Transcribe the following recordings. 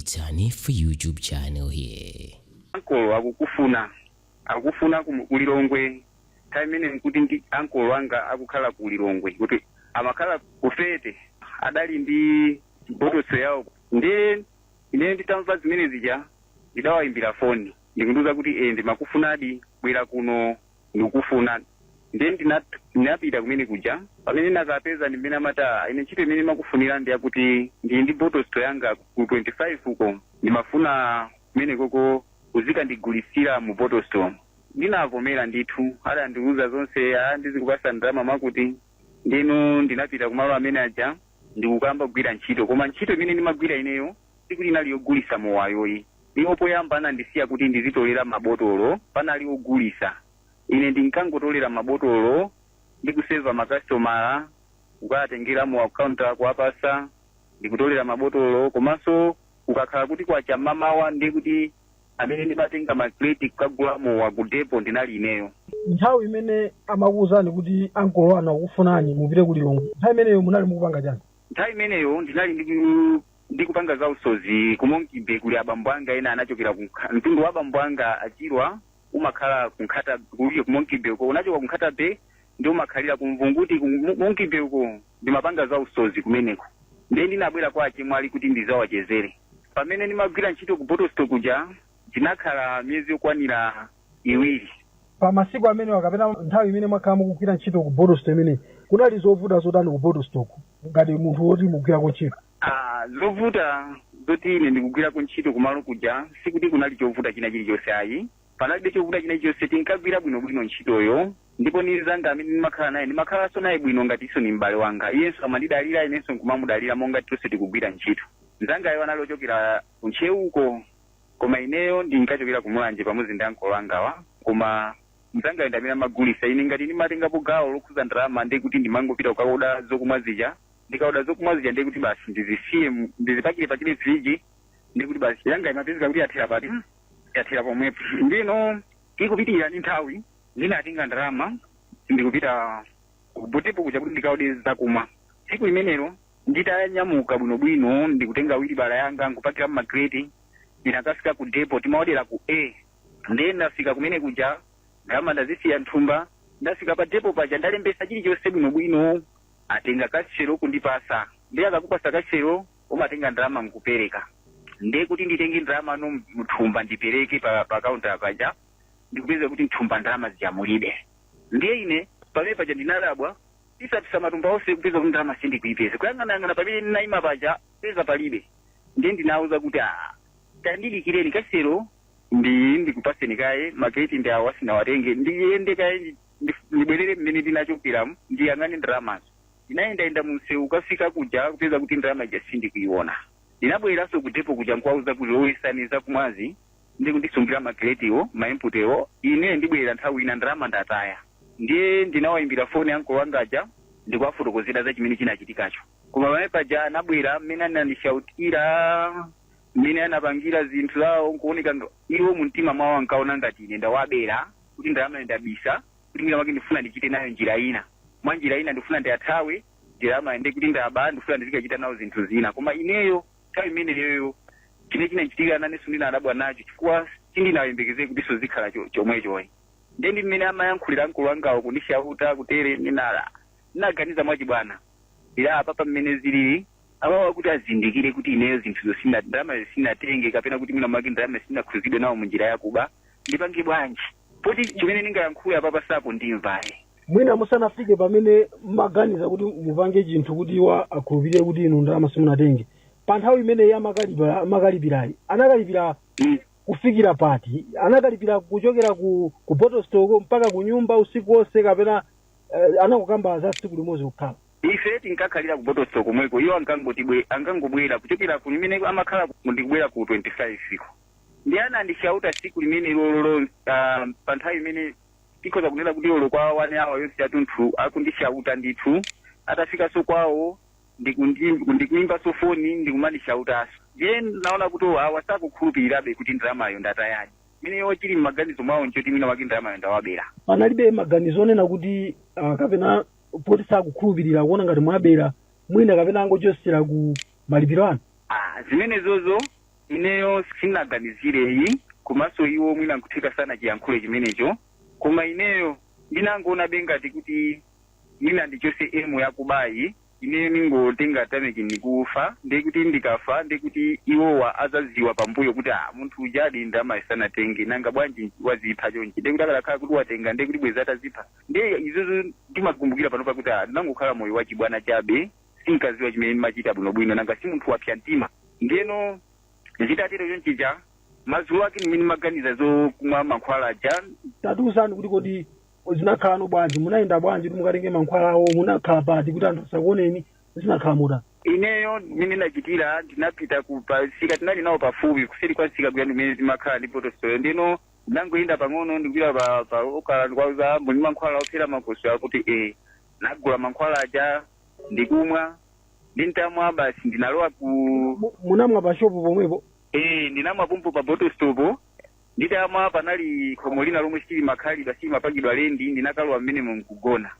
It's Hanifa YouTube channel here. Ankolo akukufuna, akufuna ku Lilongwe. Nthawi imene nkuti ndi ankolo anga akukhala ku Lilongwe, kuti amakhala ku Fete, adali ndi bottle store yawo. Ndiye ine nditamva zimene zija, ndidawayimbira foni ndikundiuza kuti ndimakufunadi, bwera kuno, ndikufuna. Ndiye ndinapita kumene kuja. Pamene ndakapeza, ndimene amati, "Ah, ine ntchito imene imakufunira ndi yakuti ndili ndi bottle store yanga ku 25 uko, ndimafuna kumene koko uzikandigulitsira mu bottle store." Ndinavomera ndithu. Adandiuza zonse, a ndizikupasa ndalama makuti. Ndinu ndinapita kumalo amene aja ndikukamba kugwira ntchito. Koma ntchito imene ndimagwira ineyo sikuti inali yogulisa mowayoyi. Iwo poyamba anandisiya kuti ndizitolera mabotolo, panali ogulisa. Ine ndinkangotolera mabotolo ndi kuseva makasitomala, kukatengera mu counter kuwapasa, ndikutolera mabotolo. Komanso kukakhala kuti kwacha mmamawa, ndi kuti amene ndimatenga makreti kukagula mowa ku depo ndinali ineyo. Nthawi imene amakuwuzani kuti ankolo anu akufunani, mupite ku Lilongwe, nthawi imeneyo munali mukupanga chani? Nthawi imeneyo ndinali ndikupanga zausozi ku Monkey Bay. Kuli abambo anga ena anachokera ku mtundu wa abambo anga Achirwa, umakhala ku Nkhata, kuliye ku Monkey Bay uko. Unachoka ku Nkhata Bay ndi umakhalira ku Mvunguti ku Monkey Bay uko. Ndimapanga zausozi kumeneko. Ndiye ndinabwera kwa achimwali kuti ndizawachezere. Pamene ndimagwira ntchito ku bottle store kuja, ndinakhala miyezi yokwanira 2. Pa masiku amenewa kapena nthawi imene mwakhala mukugwira ntchito ku bottle store imeneyi, kunali zovuta zotani ku bottle store ngati munthu woti mugwirako ntchito? Ah, zovuta zoti ine ndikugwirako ntchito kumalo kuja, sikuti kunali chovuta china chilichonse ayi. Panalibe chovuta china chilichonse. Tinkagwira bwinobwino ntchitoyo, ndipo ni zanga amene ndimakhala naye, ndimakhalanso naye bwino ngatinso ni m'bale wanga. Iyenso amandidalira, inenso nkumamudalira, monga tonse tikugwira ntchito. Mzangayo anali ochokera kuNtcheuko, koma ineyo ndinkachokera kuMulanje pamodzi ndi ankolo angawa. Koma mzangayo ndi amene amagulisa. Ine ngati ndimatengapo gawo lokhuza ndalama, ndiye kuti ndimangopita kukaoda zokumwa zija. Ndikaoda zokumwa zija, ndiye kuti basi ndizisiye ndizipakire pakire friji, ndiye kuti basi yanga imapezeka kuti yathera pati, yathera pomwepo. Ndino ikupitirira ndi nthawi, ndinatenga ndalama ndikupita ku depo kuja kuti ndikaode zakumwa. Tsiku limenelo nditanyamuka bwinobwino, ndikutenga wilibala yanga nkupakira mmakreti, ndinakafika ku depo. Timaodera ku A. Ndiye ndafika kumene kuja, ndalama ndazisiya nthumba. Ndafika pa depo paja, ndalembesa chilichonse bwinobwino, atenga kachero kundipasa. Ndiye akakupasa kachero, umatenga ndalama nkupereka. Ndiye kuti nditenge ndalama no mthumba ndipereke pa counter paja, ndikupeza kuti mthumba ndalama zijamulibe. Ndiye ine pamene paja ndinadabwa, tisapisa matumba onse, kupeza kuti ndalama sindikuipeza. Kuyang'anayang'ana pamene ndinayima paja, peza palibe. Ndiye ndinawuza kuti, "Ah, tandidikireni, kachero ndikupaseni kaye, makreti ndi awa, sinawatenge. Ndiyende kaye, ndibwerere mmene ndinachokeramu, ndiyang'ane ndalamazo." Ndinayendayenda munsewu, kukafika kuja, kupeza kuti ndalama ija sindikuiona. Ndinabwereranso ku depo kuja nkuwauza kuti, "Lowesani zakumwazi ndi kundisungira makretiwo, ma emptywo, ine ndibwerera nthawi ina, ndalama ndataya." Ndiye ndinawayimbira foni ankolo wangaja ndikuwafotokozera za chimene chinachitikacho. Koma pamene paja anabwera, mmene anandishautira, mmene anapangira zinthu zawo, nkuoneka iwo mumtima mwawo ankaona ngati ine ndawabera, kuti ndalama ndabisa, kuti mwina mwake ndifuna ndichite nayo njira ina, mwa njira ina ndifuna ndiyathawe ndalama, ndi kuti ndaba, ndifuna ndizikachita nawo zinthu zina. Koma ineyo nthawi imeneyoyo chimene chinachitika nanenso ndinadabwa nacho, chifukwa sindinayembekezere kuti zikhala chomwechoyi. Ndiye ndi mmene amayankhulira mkulu wangawo kundishauta kutere, ndinaganiza mwachibwana ila apapa mmene zilili awawa, kuti azindikire kuti ineyo zinthuzo sina, ndalama sinatenge, kapena kuti mwina mwake ndalama sinakhuzidwe nawo munjira yakuba, ndipange bwanji poti chimene ndingayankhule apapa sakundimvayi? Mwina musanafike pamene mmaganiza kuti mupange chinthu kuti iwo akhulupirire kuti inu ndalama simunatenge, pa nthawi imeneyi amakalipirayi, anakalipira kufikira pati? Anakalipira kuchokera ku bottle store mpaka ku nyumba usiku wonse, kapena anakukamba za tsiku limodzi kukhala? Ife tinkakhalira ku bottle store komweko. Iwo ankangobwera kuchokera ku limene amakhala ndikubwera ku 25 iko. Ndi anandishauta tsiku limene lololo, pa nthawi imene tikhoza kunena kuti olo kwa 1 hour yonse yatunthu akundishauta ndithu. Atafikanso kwawo, ndikuimbanso foni, ndikumandishautaso. Ndiye naona kuti awa sakukhulupirirabe kuti ndalamayo ndatayadi. Imeneyo chili m'maganizo mwawo nchoti mwina wake ndalamayo ndawabera. Panalibe maganizo onena kuti kapena poti sakukhulupirira, kuona ngati mwabera mwina, kapena angochosera ku malipiro anu? Ah, zimenezozo. Ineyo sinaganizireyi, komanso iwo mwina nkutheka sana chiyankhulo chimenecho, koma ineyo ndinangoona bengati kuti mwina ndichose emu yakubayi, ineyo ningotenga tameki ndikufa, ndekuti ndikafa ndekuti iwowa azaziwa pambuyo kuti ah, munthu uja adi ndalama isanatenge, nanga bwanji wazipha chonchi? Ndekuti akalakhala kuti watenga, ndekuti bwezi atazipha. Ndiye izozo ndimakumbukira panopa kuti ah, ndinangokhala moyo wachibwana chabe, sinkaziwa chimene ndimachita bwinobwino, nanga si munthu wapsa mtima. Ndiyeno zitatero chonchija, madzulo ake ndimene maganiza zokumwa mankhwala aja. Tatiuzani kuti kodi zinakhalano bwanji, munayenda bwanji kuti mukatenge mankhwala awo, munakhala pati kuti anthu asakuoneni, zinakhala motani? Ineyo mmene ndachitira, ndinapita ku pasika tinali nawo pafupi kuseri kwa nsika kuya ndimene zimakhala ndi potosoyo. Ndino ndinangoyenda pang'ono ndikupita pa okala, ndikauza muli mankhwala ophera makoswe? Akuti eh. Nagula mankhwala aja ndikumwa, ndintamwa basi ndinalowa ku Munamwa pa shopu pomwepo? Eh, ndinamwa pompo pa bottle stop. Nditamwa, panali khomo lina lomwe silimakhalidwa, silimapangidwa lendi, ndinakalowa mmenemo nkugona.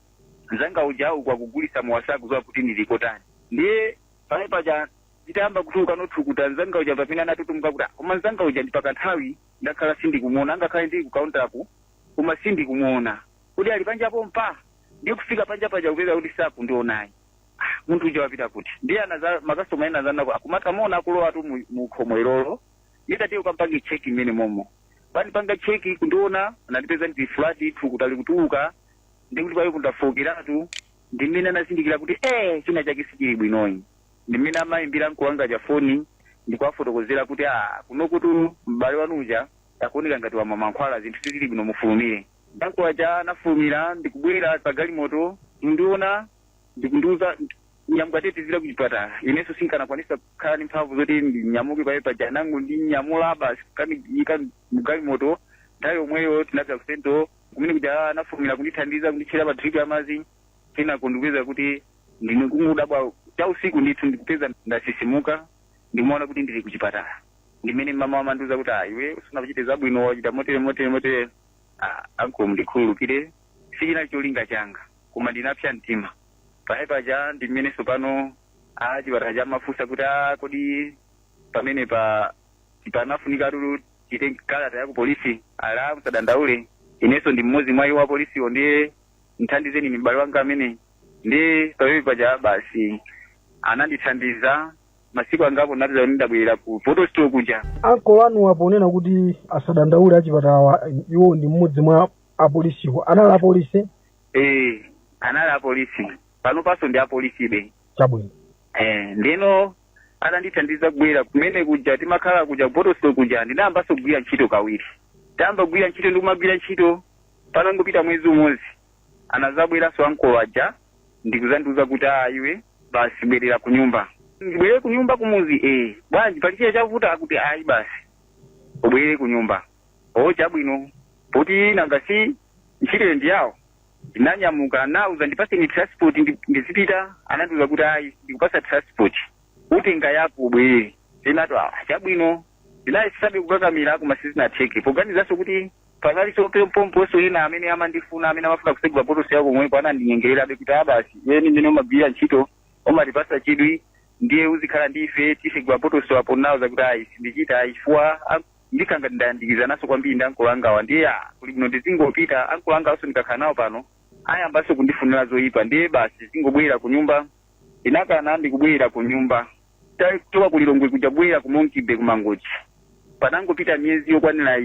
Mzanga uja uku akugulisa mowasaku zowa kuti ndilikotani. Ndiye pamene paja nditayamba kutuluka nothukuta, mzanga uja pamene anatutumuka kuti, "Ah, koma mzanga uja ndipaka nthawi ndakhala sindikumuona, angakhale ndili ku kauntaku koma sindikumuona kuti ali panja pompa." Ndiye kufika panja paja kupeza kuti sakundionayi. Ah, munthu uja wapita kuti? Ndiye anaza makasitoma ena azanako akumakamona akulowa tu mu khomo ilolo. Nditati ukampange check mmene momo panipanga check kundiona, anandipeza ndili flat, thukuta likutuluka, ndikuti pali kundafukiratu. Ndimene anazindikira kuti eh, china chake sichili bwinoyi. Ndimene amayimbira mkuwanga cha foni ndikuwafotokozera kuti ah, kuno kuti m'bale wanuja akuoneka ngati wamwa mankhwala, zinthu sizili bwino, mufulumire. Ndakuwaja anafulumira ndikubwera pa galimoto, ndiona ndikundiuza nyamuka tizira kuchipatala. Inenso sinkanakwanisa kukhala ndi mphamvu zoti ndinyamuke pamene paja, nangu ndinyamula basi kaniika mgalimoto. Nthawi yomweyo tinapita ku Central kumene kuja anafulumira kundithandiza kunditchera pa drip ya madzi. Kenako ndikupeza kuti ndinokungudabwa cha usiku ndithu, ndikupeza ndasisimuka, ndikumaona kuti ndili kuchipatala. Ndimene mama wamandiuza kuti ah, iwe usunachite zabwino, wachita motere motere motere. Ah, anko mundikhululukire, sichinali cholinga changa koma ndinapsa mtima pamene paja. Ndimenenso pano a chipatala chamafunsa kuti a kodi pamene pa panafunika lulu tite kalata ya ku polisi? Ala, musadandaule, inenso ndi mmodzi mwa iwo apolisiwo, ndiye nthandizeni ni m'bale wanga amene. Ndiye pamene paja basi anandithandiza masiku angapo, ndapeza kuti ndabwerera ku bottle store kuja. Ankolo anu aponena kuti asadandaule achipatala, iwo ndi mmodzi mwa apolisiwo, anali apolisi? Eh, anali apolisi, pano paso ndi apolisibe. Chabwino. Eh, ndino atandithandiza kubwera kumene kuja timakhala kuja bottle store kuja, ndinayambanso kugwira ntchito kawiri. Tayamba kugwira ntchito, ndikumagwira ntchito, panangopita mwezi umodzi anazabweranso ankolo aja ndikuzandiuza kuti ah, iwe basi bwerera ku nyumba. Ndibwerere ku nyumba kumuzi? Eh, bwanji, pali chiya chavuta? Akuti ayi, basi ubwerere ku nyumba. O, chabwino, poti nanga si ntchitoyo ndi yawo. Ndinanyamuka, nauza ndipaseni transport ndizipita. Anandiuza kuti ayi, ndikupasa transport, utenga yako ubwerere. Ndinati ah, chabwino. Ndinayesabe kukakamira koma sizinatheke, poganizanso kuti panalinso pomponso ena amene amandifuna, amene amafuna kusegula bottle store yako komweko, anandinyengererabe kuti ah, basi eni mmene umagwirira ntchito umatipasa chidwi, ndiye uzikhala ndi ife, tisegula bottle store apo. Nauza kuti ayi, sindichita ayi, chifukwa ndikanga ndayandikizanaso kwambiri ndi ankolo angawa, ndiye ah, kuli bwino ndizingopita. Ankolo angawanso ndikakhala nawo pano ayambanso kundifunira zoyipa, ndiye basi zingobwera ku nyumba. Ndinakana ndikubwera ku nyumba. Tachoka ku Lilongwe kuja bwera ku Monkey Bay ku Mangochi, panangopita miyezi yokwanira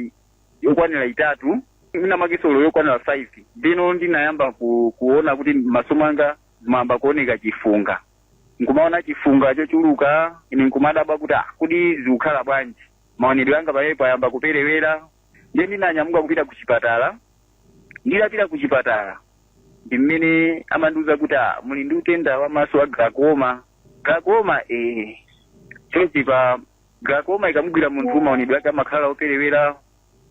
3, mwina mwakisolo yokwanira 5. Ndino ndinayamba kuona kuti maso mwanga mayamba kuoneka chifunga, nkumaona chifunga chochuluka. Ine nkumadabwa kuti ah, kodi zikukhala bwanji? Maonedwe anga pamene payamba kuperewera. Ndiye ndinanyamuka kupita ku chipatala. Nditapita ku chipatala ndi mmene amandiuza kuti ah, muli ndi utenda wa maso wa glaucoma. Glaucoma? Eh. Chonchi pa glaucoma ikamugwira munthu, maonedwe ake amakhala operewera,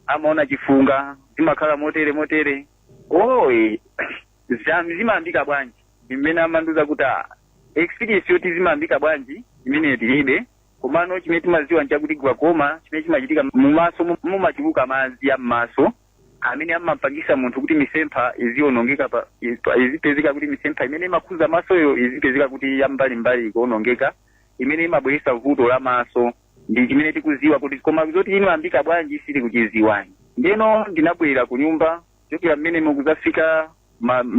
amaona chifunga, zimakhala motere motere. Oh, eh. Zimayambika bwanji? Ndi mmene amandiuza kuti ah, experience yoti zimayambika bwanji imeneyo tilibe, komano chimene timaziwa nchakuti glaucoma chimene chimachitika mumaso mumachuluka madzi ya m'maso amene amapangisa munthu kuti misempha izionongeka izipezeka kuti misempha imene imakhuza masoyo izipezeka kuti yambalimbali ikuonongeka, imene imabweretsa vuto la maso. Ndi chimene tikuziwa kuti, koma zoti inayambika bwanji sitikuchiziwani. Ndeno ndinabwera ku nyumba kuchokera mmenemo kuzafika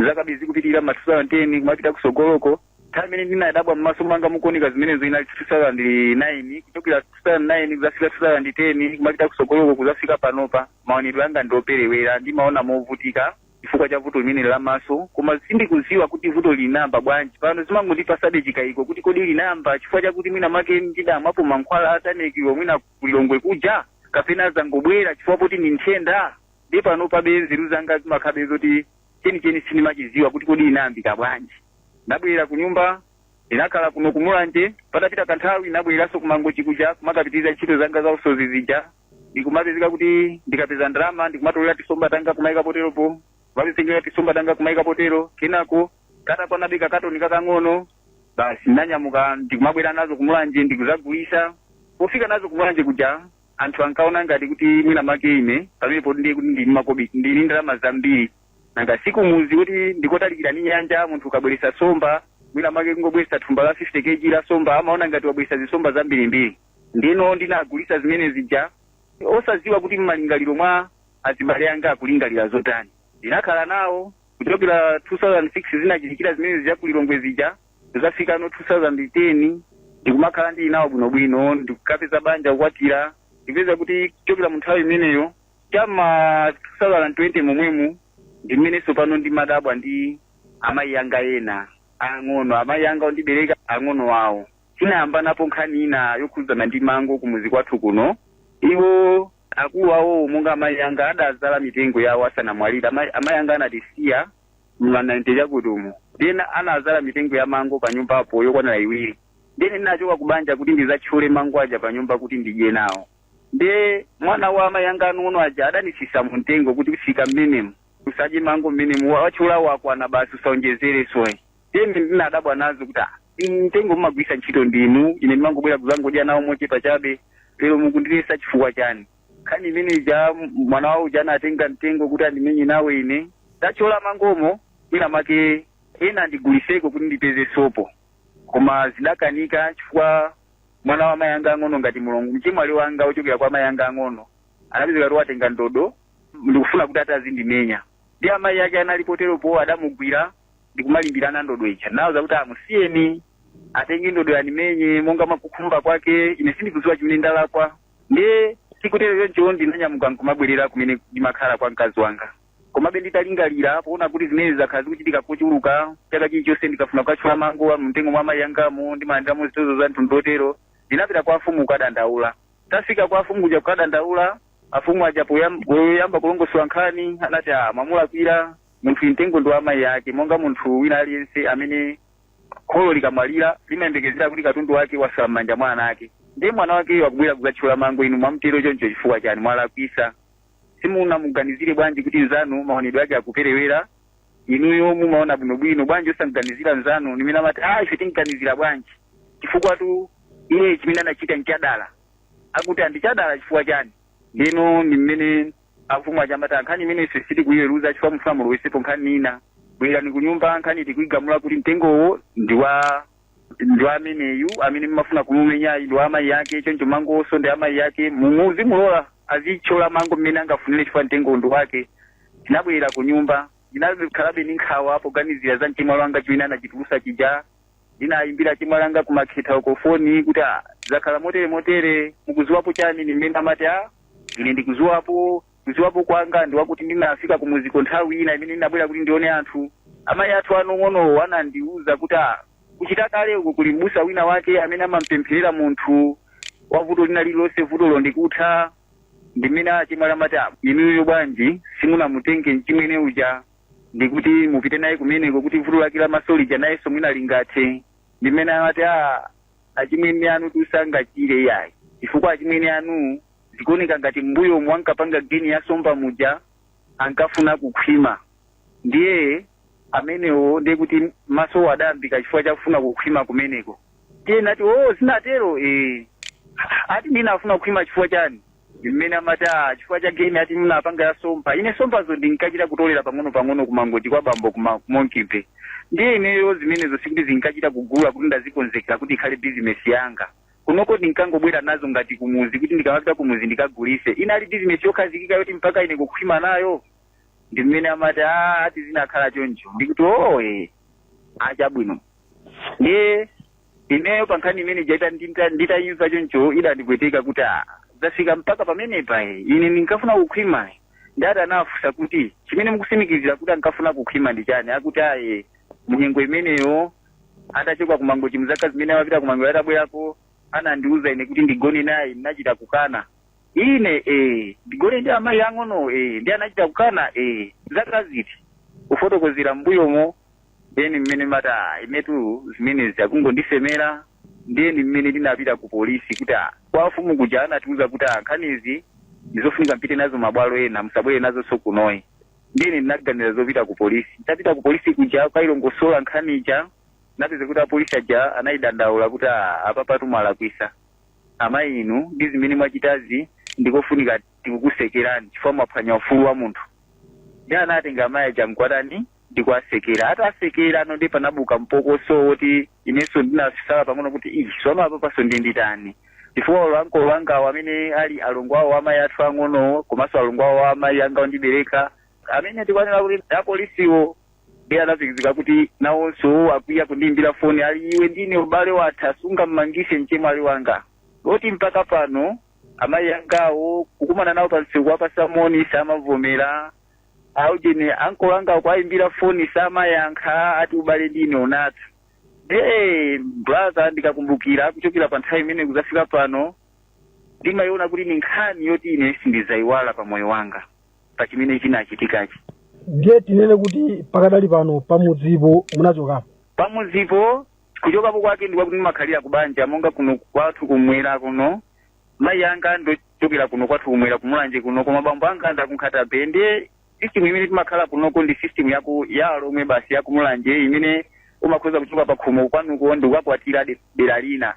zaka zikupitirira ma 2010 kumapita kusogoloko. Nthawi imene ndinadabwa m'maso mwanga mukuoneka zimenezo inali 2009. Kuchokera 2009 kuzafika 2010 kumapita kusogoloko kuzafika panopa, maonedwe anga ndioperewera, ndimaona movutika chifukwa cha vuto limene la maso. Koma sindikuziwa kuti vuto linayamba bwanji. Pano zimangondipasabe chikayiko kuti kodi linayamba chifukwa chakuti mwina make ndidamwapo mankhwala atanekiwa mwina kulilongwe kuja, kapena zangobwera chifukwa poti ndi nthenda. Ndi pano pabe nzeru zanga zimakhabe zoti chenicheni sindimachiziwa kuti kodi inayambika bwanji. Ndabwera ku nyumba, ndinakhala kuno kumulanje. Patapita kanthawi ndinabwereranso kumangochi kuja kumakapitiriza ntchito zanga za usozi zija. Ndikumapezeka kuti ndikapeza ndalama ndikumatolera tisomba tanga kumayika poteropo, kumapezeka tisomba tanga kumayika potero. Kenako katakwanabe kakatoni kakang'ono basi, ndinanyamuka ndikumabwera nazo kumulanje ndikuzagulisa. Pofika nazo kumulanje kuja, anthu ankaona ngati kuti mwina make ine pamenepo ndiye kuti ndili makobi, ndili ndalama zambiri. Nanga sikumuzi kuti ndikotalikira ni nyanja, munthu ukabweresa somba mwina make kungobweresa thumba la 50 kg la somba, amaona ngati wabweresa zisomba zambirimbiri. Ndino ndinagulisa zimene zija osaziwa kuti mmalingaliro mwa azibale anga akulingalira zotani. Ndinakhala nawo kuchokera 2006 zinachitikira zimene zija kulilongwe zija kuzafika no 2010, ndikumakhala ndili nawo bwinobwino, ndikukapeza banja, kukwatira. Ndipeza kuti kuchokera mu nthawi imeneyo chama 2020 momwemu ndimenenso pano ndimadabwa ndi amayi anga ena ang'ono, amayi anga ondibereka ang'ono awo. Tinayamba napo nkhani ina yokhudzana ndi mango kumuzi kwathu kuno. Iwo akulu awo monga amayi anga adazala mitengo yawo asanamwalira. Amayi anga anatisiya mla 90 chakuti umo, ndiyena anazala mitengo ya mango pa nyumbapo yokwanira iwiri. Ndiyene ndinachoka kubanja kuti ndizatchule mango aja pa nyumba kuti ndidye nawo. Ndiye mwana wa amayi anga ang'ono aja adanisisa mu mtengo kuti ufika mmenemu usadye mango mmenemu, wachulawo wakwana basi, usaonjezere soyi. Ndiye ndinadabwa nazo kuti ah, mtengo mumagwisa ntchito ndinu, ine ndimangobwera kuzangodya nawo mochepa chabe, lero mukundilesa chifukwa chani? Nkhani imene ija mwana wawo uja anatenga mtengo kuti andimenye nawe ine ndachola mangomo, mwina make ena andiguliseko kuti ndipeze sopo. Koma zidakanika chifukwa mwana wa amayi anga ang'ono ngati mulungu mchimwali wanga ochokera kwa amayi anga ang'ono anapezeka kuti watenga ndodo ndikufuna kuti atazindimenya. Ndi amayi ake anali poteropo, adamugwira ndikumalimbirana ndodo ija. Nawuza kuti amusiyeni atenge ndodo animenye monga makukhumba kwake, ine sindikudziwa chimene ndalakwa. Ndiye sikutero choncho, ndinanyamuka nkumabwerera kumene ndimakhala kwa mkazi wanga. Komabe nditalingalira poona kuti zimene zakhala zikuchitika kochuluka, chaka chilichonse ndikafuna kukatchula mango mtengo mwa amayi angamo ndimalandiramo zitozo za mtundu otero, ndinapita kwa afumu kukadandaula. Tafika kwa afumu kuja kukadandaula, afumu aja poyamba kulongosola nkhani anati, "Ah, mwamulakwira munthu, mtengo ndi wa amayi ake, monga munthu wina aliyense amene kholo likamwalira limayembekezera kuti katundu wake wasala m'manja mwa ana ake. Ndiye mwana wake wakubwera kudzatchula mango, inu mwamtero choncho chifukwa chani? Mwalakwisa. Simunamuganizire bwanji kuti nzanu maonedwe ake akuperewera, inuyo mumaona bwinobwino, bwanji osamuganizira nzanu?" Nimene amati, "Ah, ife tinganizira bwanji? Chifukwa tu iye chimene anachita nchadala." Akuti andichadala chifukwa chani? Ndino ndi mmene afumu aja amati, "Nkhani imene ife sitikuyiweruza chifukwa mufuna mulowesepo nkhani ina. Bwerani ku nyumba, nkhani tikuyigamula kuti mtengowo ndi wa ameneyu amene mumafuna kumumenyayi, ndi wa amayi ake, choncho mangonso ndi amayi ake. Mumuzi mulola azithyola mango mmene angafunire chifukwa mtengo ndi wake." Tinabwera ku nyumba, ndinakhalabe ndi nkhawa poganizira za mchimwalo wanga chimene anachitulusa chija. Ndinayimbira chimwalo anga kumakhetha uko foni kuti, "Ah, zakhala motere motere, mukuziwapo chani?" Ni mmene amati, "Ah, ine ndikuziwapo. Kuziwapo kwanga ndiwakuti ndinafika kumuziko nthawi ina imene ndinabwera kuti ndione anthu, amayi athu anong'onowo anandiuza kuti ah, kuchita kale uku kuli mbusa wina wake amene amampempherera munthu wa vuto lina lililonse, vutolo ndikutha." Ndimene achimwala amati, "Ah, inuyo bwanji simunamutenge mchimwene uja ndikuti mupite naye kumeneko kuti vuto lake la maso lija nayenso mwina lingathe?" Ndimene amati, "Ah, achimwene anu tusangachire yayi, chifukwa achimwene anu zikuoneka ngati mbuyo ankapanga geni ya somba muja ankafuna kukhwima, ndiye amenewo ndiye kuti maso adayambika chifukwa chakufuna kukhwima kumeneko." Tiye nati, "Oh, zinatero eh." Ati, "Ndinafuna kukhwima chifukwa chani?" Mmene amati, "Ah, chifukwa cha geni ati mnapanga ya somba. Ine sombazo ndinkachita kutolera pang'ono pang'ono kumangoti kwa bambo kuma kumonkipe, ndiye ineyo zimenezo sikuti zinkachita kugula kuti ndazikonzekera kuti ikhale bizinesi yanga. Kunoko ndinkangobwera nazo ngati kumuzi, kuti ndikamapita kumuzi ndikagulise. Inali bizinesi yokhazikika yoti mpaka ine kukhwima nayo? Ndi mmene amati, "Ah, ati zinakhala choncho." Ndikuti, "Oye, achabwino." Ndiye ineyo pa nkhani imene jaita nditayimva choncho, idandipweteka kuti, "Ah, zafika mpaka pamenepa, ine ndinkafuna kukhwima." Ndati anafunsa kuti, "Chimene mukusimikizira kuti ankafuna kukhwima ndi chani?" Akuti, "Aye, munyengo imeneyo atachoka kumangochi, muzaka zimene amapita kumangochi, atabwerako anandiuza ine kuti ndigone naye, ndinachita kukana ine. Ndigone ndi amayi ang'ono? Ndi anachita kukana. Zaka ziti?" Kufotokozera mbuyomo. Then mmene mati, "Ah, inetu zimenezi akungondisemera." Ndiyeni mmene ndinapita ku polisi kuti, ah, kwa afumu kuja anatiuza kuti, "Ah, nkhanizi ndizofunika mpite nazo mabwalo ena, musabwere nazo kunoyi." Ndiyeni ndinaganiza zopita ku polisi. Nditapita ku polisi kuja kailongosola nkhaniija, napeza kuti apolisi aja anayidandaula kuti, "Ah, apa patu mwalakwisa amayi inu, ndi zimene mwachitazi ndikofunika tikukusekerani chifukwa mwaphwanya ufulu wa munthu." Ndi anatenga amayi aja mkwatani ndikuasekera. Atasekera ano, ndi panabuka mpokoso woti inenso ndinasala pang'ono kuti, "Ii, sono apa paso ndi nditani?" Chifukwa olo ankolo angawo amene ali alongo awo amayi athu ang'ono, komanso alongo awo amayi anga ondibereka, amene tikwanira kuti apolisiwo, ndi anapikizika kuti nawonso akwiya kundiyimbira foni, ali, "Iwe ndine ubale watha, sungammangise mchemwali wanga." Oti mpaka pano amayi angawo kukumana nawo pa msewu pa samoni samavomera. Aujene ankolo anga kuayimbira foni samayankha, ati ubale ndine unatha. Hey, brother, ndikakumbukira kuchokera pa nthawi imene kuzafika pano, ndimayiona kuti ni nkhani yoti ine sindizayiwala pa moyo wanga, pa chimene chinachitikachi. Ndiye tinene kuti pakadali pano pamudzipo munachokapo? Pamudzipo kuchokapo kwake ndikwakuti ndimakhalira kubanja monga kuno kwathu kumwera kuno. Mayi anga ndochokera kuno kwathu kumwera, kumulanje kuno, koma bambo anga ndakunkhatabe. Ndiye system imene timakhala kunoko ndi system yaku ya alomwe basi, yakumulanje, imene umakhoza kuchoka pa khomo kwanuko ndikukakwatira dera lina.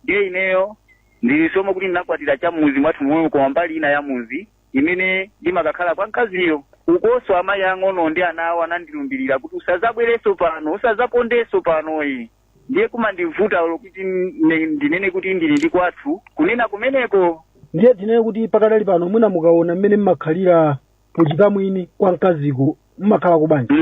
Ndiye ineyo ndilisoma kuti ndinakwatira cha muzi mwathu momwe, koma mbali ina ya muzi imene ndimakakhala kwa mkaziyo. Ukonso amayi ang'ono ndi ana awo anandilumbirira kuti, "Usazabwerenso pano, usazapondenso panoyi." Ndiye kumandivuta olo kuti ndinene kuti ndili ndi kwathu kunena kumeneko. Ndiye tinene kuti pakadali pano mwina mukaona mmene mmakhalira kuchikamwini kwa mkaziko, mmakhala kubanja?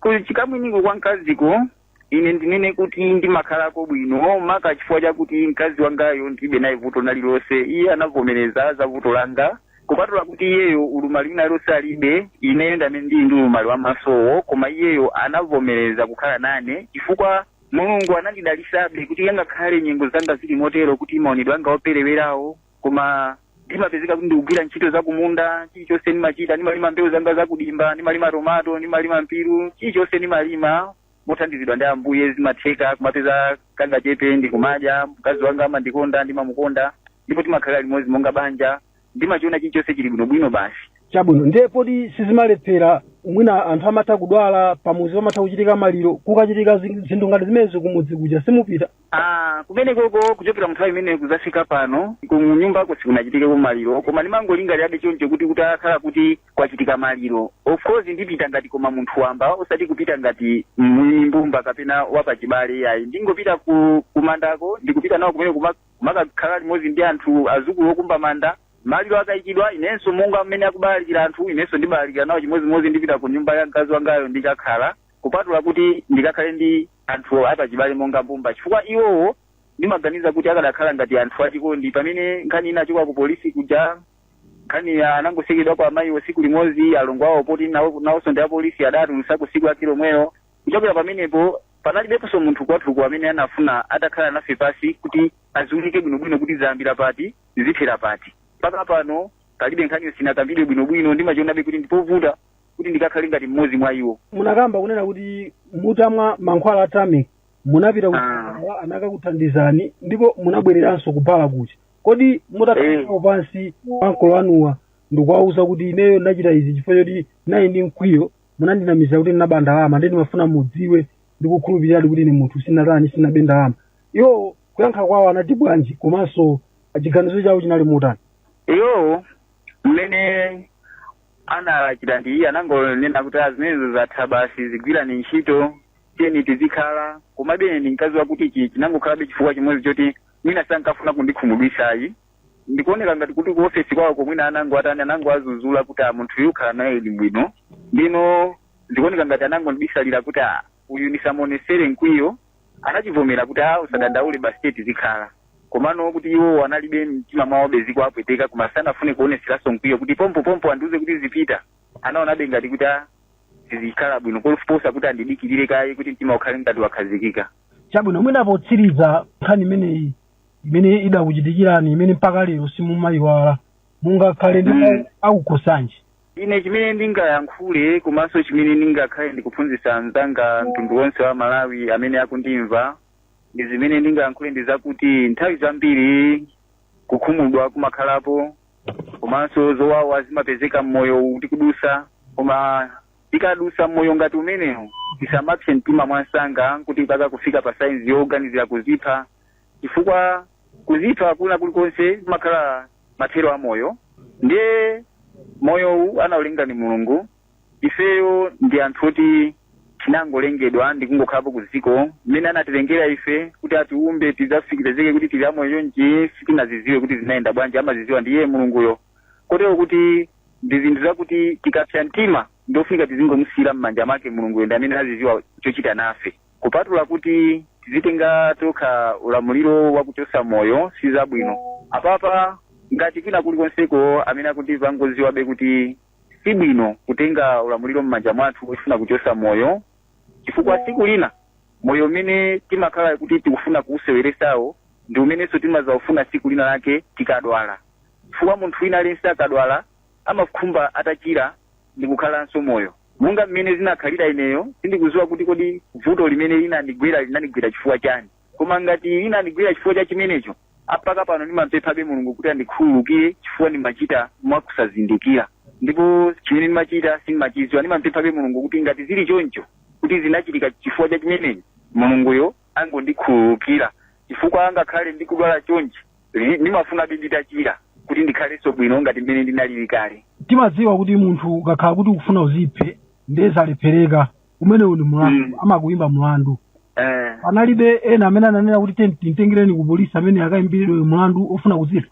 Kuchikamwiniko kwa mkaziko ine ndinene kuti ndimakhalako bwino, maka chifukwa chakuti mkazi wangayo ndilibe naye vuto nalilonse. Iye anavomereza za vuto langa, kupatula kuti iyeyo ulumali wina lonse alibe. Ineyo ndamene ndili ndi ulumali wa masowo, koma iyeyo anavomereza kukhala nane chifukwa Mulungu anandidalisabe kuti angakhale nyengo zanga zili motero, kuti maonedwe anga operewerawo, koma ndimapezeka kuti ndikugwira ntchito zakumunda. Chilichonse ndimachita, ndimalima mbewu zanga zakudimba, ndimalima tomato, ndimalima mpiru, chilichonse ndimalima mothandizidwa ndi Ambuye, zimatheka kumapeza kangachepe ndikumadya. Mkazi wanga amandikonda, ndimamukonda, ndipo timakhala limodzi monga banja. Ndimachiona chilichonse chili bwinobwino basi. Chabwino. Ndiye poti sizimalephera, mwina anthu amatha kudwala pamuzi, pamatha kuchitika maliro, kukachitika zinthu ngati zimenezi kumudzi kuja simupita? Ah, kumene koko kuchokera munthawi imene kuzafika pano kunyumbako sikunachitike maliro, koma ndimangolingalirabe choncho kuti kutakhala kuti kwachitika maliro, of course ndipita ngati koma munthu wamba, osati kupita ngati mwini mbumba kapena wapachibale, yayi. Ndingopita ku kumandako, ndikupita nawo kumene kumakakhala limodzi ndi anthu azukulu okumba manda. Maliro akayikidwa, inenso monga mmene akubalikira anthu, inenso ndibalikira nawo chimodzimodzi. Ndipita ku nyumba ya mkazi wangayo ndikakhala, kupatula kuti ndikakhale ndi anthu apachibale monga mbumba, chifukwa iwowo ndimaganiza kuti akadakhala ngati anthu achikondi. Pamene nkhani ina achoka ku polisi kuja, nkhani ya anangosekedwa kwa amayiwo siku limodzi, alongo awo poti nawonso ndi apolisi adatulutsako siku lake lomweyo. Kuchokera pamenepo panalibeponso munthu kwathuku amene anafuna atakhala nafe pasi kuti aziunike bwinobwino kuti zayambira pati, zithera pati. Mpaka pano palibe, nkhaniyo sinakambidwe bwinobwino. Ndimachionabe kuti ndipovuta kuti ndikakhale ngati mmodzi mwa iwo. Munakamba kunena kuti mutamwa mankhwala a Tamic munapita ku anakakuthandizani ndipo munabwereranso kubhala kuja. Kodi mutakhala pansi ankolo anuwa ndikuwauza kuti, "Ineyo ndachita izi chifukwa choti nayi ndi mkwiyo, munandinamiza kuti ndinaba ndalama, ndi ndimafuna mudziwe ndikukhulupirira kuti ine munthu sinatani, sinabe ndalama," iwo kuyankha kwawo anati bwanji, komanso chiganizo chawo chinali motani? Iwo mmene anachita ndi iye anangonena kuti, "Zimenezo zatha basi, zigwirani ntchito, tiyeni tizikhala." Komabe ndi mkazi wakuti ichi chinangokhalabe chifukwa chimodzi choti Mwina sankafuna kundikhumudwisayi. Ndikuoneka ngati kuti ku ofesi kwawo mwina anango atani, anango azuzula kuti a munthu uyu khala naye ili bwino. Ndino ndikuoneka ngati anango ndibisalira kuti a uyu ndisamuonesere mkwiyo. Anachivomera kuti a usadandaule, basi tizikhala. Komano kuti iwo analibe mtima mwawo beziko apweteka, koma sanafune kuoneseranso mkwiyo kuti pompo pompo andiuze kuti zipita. Anaonabe ngati kuti a zizikhala bwino koposa kuti andidikirire kaye kuti mtima ukhale ngati wakhazikika. Chabwino, mwina potsiriza, nkhani imeneyi imene idakuchitikirani, imene mpaka lero simumayiwala, mungakhale ndi akukhosanji? Ine chimene ndingayankhule komanso chimene ndingakhale ndikuphunzitsa anzanga, mtundu wonse wa Malawi amene akundimva, ndi zimene ndingayankhule ndi zakuti nthawi zambiri kukhumudwa kumakhalapo, komanso zowawa zimapezeka mmoyo tikudusa. Koma tikadusa mmoyo ngati umenewo, tisamapse mtima mwansanga kuti mpaka kufika pa saizi yoganizira kuzipha, chifukwa kuzipha kuna kulikonse kumakhala mathero a moyo. Ndiye moyowu anaulenga ni Mulungu. Ifeyo ndi anthu oti tinangolengedwa ndi kungokhalapo ku dziko. Mmene anatilengera ife kuti atiumbe, tidzafikirezeke kuti tili amoyo chonchi, sitinaziziwe kuti zinayenda bwanji, amaziziwa ndi iye Mulunguyo. Kotero kuti ndi zinthu zakuti tikapsa mtima, ndofunika tizingomusiyira m'manja mwake Mulunguyo, ndi amene aziziwa chochita nafe. Kupatula kuti tizitenga tokha ulamuliro wakuchosa moyo, si zabwino. Apapa ngati kwina kulikonseko amene akundimva, ngoziwabe kuti si bwino kutenga ulamuliro m'manja mwathu kufuna kuchosa moyo, chifukwa tsiku lina moyo umene timakhala kuti tikufuna kuwuseweresawo ndi umenenso timazawufuna tsiku lina lake tikadwala, chifukwa munthu wina aliyense akadwala amakhumba atachira ndi kukhalanso moyo. Monga mmene zinakhalira ineyo, sindikuziwa kuti kodi vuto limene linandigwera linandigwera chifukwa chani. Koma ngati linandigwera chifukwa cha chimenecho, apaka pano ndimampemphabe Mulungu kuti andikhululukire, chifukwa ndimachita mwakusazindikira ndipo chimene ndimachita sindimachidziwa. Ndimampemphabe Mulungu kuti ngati zili choncho kuti zinachitika chifukwa cha chimenechi, Mulunguyo angondikhululukira, chifukwa angakhale ndikudwala chonchi, ndimafunabe nditachira kuti ndikhalenso bwino ngati mmene ndinalili kale. Timadziwa kuti munthu ukakhala kuti ukufuna uziphe ndiye zalephereka, umenewu ndi mlandu, amakuyimba mlandu. Panalibe ena amene ananena kuti timtengereni ku polisi amene akayimbiridwe mlandu ofuna kuzipha?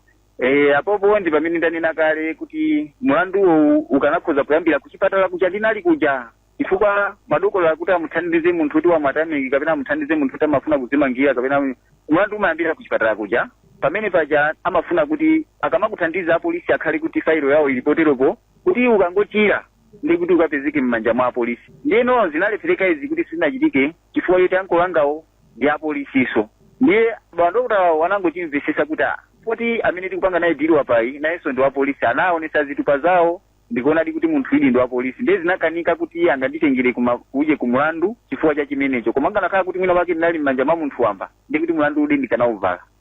Apopo ndi pamene ndanena kale kuti mlanduwo ukanakhoza kuyambira kuchipatala kuja ndinali kuja, chifukwa madokolo akuti amuthandize munthu kuti wamwatamiki kapena amuthandize munthu kuti amafuna kudzimangira, kapena mlandu umayambira kuchipatala kuja. Pamene paja amafuna kuti akamakuthandiza apolisi akhale kuti failo yawo ili poteropo, kuti ukangochira ndi kuti ukapezeke m'manja mwa apolisi. Ndiyeno zinalephereka izi kuti sizinachitike chifukwa choti ankolo angawo ndi apolisiso. Ndiye madokotalawo anangochimvesesa kuti poti amene tikupanga naye deal apayi nayenso ndi wapolisi, anaonesa zitupa zawo, ndikuonadi kuti munthu ili ndi wapolisi. Ndiye zinakanika kuti iye anganditengere kuje kumulandu chifukwa cha chimenecho. Koma nganakhala kuti mwina wake ndinali m'manja mwa munthu wamba, ndi kuti mulandu udi ndikanauvala.